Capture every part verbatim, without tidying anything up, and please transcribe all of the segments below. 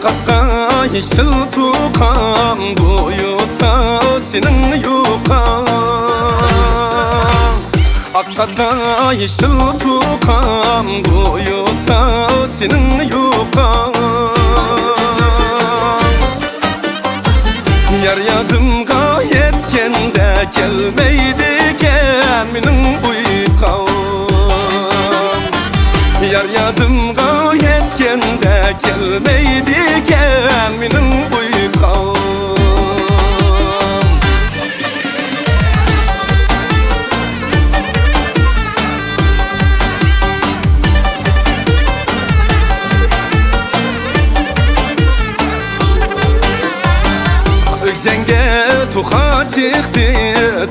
قاقا يېشىل توقاڭ، بۇ يۇرتتا سېنىڭ يوقاڭ. ئاق قاقا يېشىل توقاڭ، بۇ يۇرتتا سېنىڭ يوقاڭ. يار يادىمغا يەتكەندە كەلمەيدىكەن مېنىڭ ئۇيقۇم. يار يادىمغا يەتكەندە كەلمەيدىكەن مېنىڭ ئۇيقۇم. ئۆكسەڭگە توخۇ چىقتى،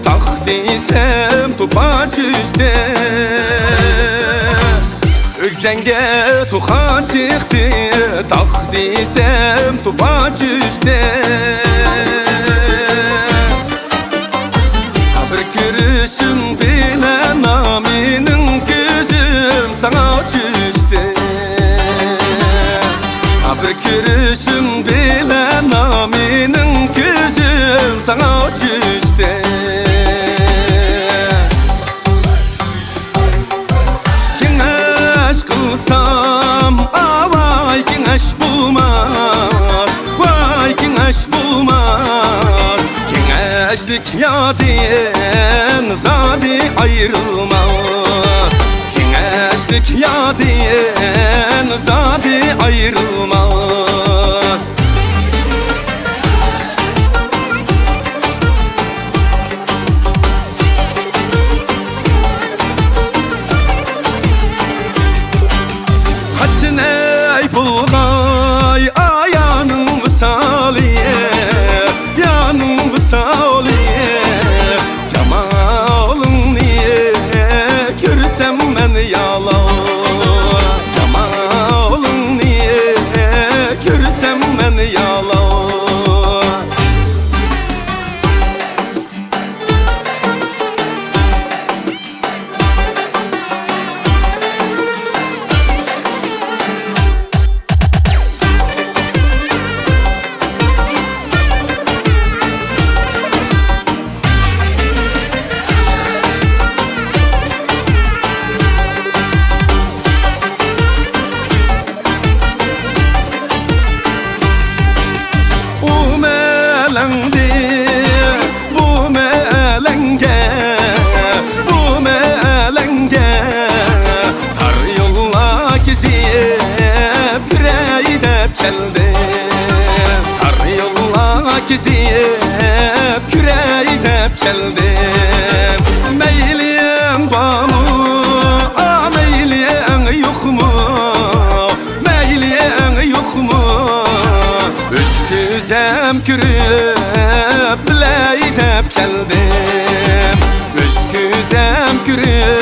تاق دېسەم توپا چۈشتى. ئۆكسەڭگە توخۇ چىقتى، تاق دېسەم توپا چۈشتى. بىر كۆرۈشۈم بىلەن مېنىڭ كۆزۈم ساڭا چۈشتى. بىر كۆرۈشۈم بىلەن مېنىڭ كۆزۈم ساڭا چۈشتى. كېڭەش قىلسام، ئاۋاي، كېڭەش بولماس، ۋاي، كېڭەش بولماس. كېڭەشلىك يادىن زادى ئايرىلماس. كېڭەشلىك يادىن زادى ئايرىلماس. قاچىنەي بولغاي ئايانىڭ ۋىسالى، يانىڭ ۋىسالى. جامالىڭنى كۆرسەم مەن يالاڭ، جامالىڭنى كۆرسەم مەن يالاڭ. ئۇ مەلەڭدىن بۇ مەلەڭگە، بۇ مەلەڭگە تار يوللار كېزىپ كۆرەي دەپ كەلدىم. تار يوللار كېزىپ كۆرەي دەپ كەلدىم. مەيلىڭ بارمۇ، ئا، مەيلىڭ يوقمۇ؟ مەيلىڭ يوقمۇ؟ ئۆز كۆزۈم كۆرۈپ بىلەي دەپ كەلدىم. ئۆز كۆزۈم كۆرۈپ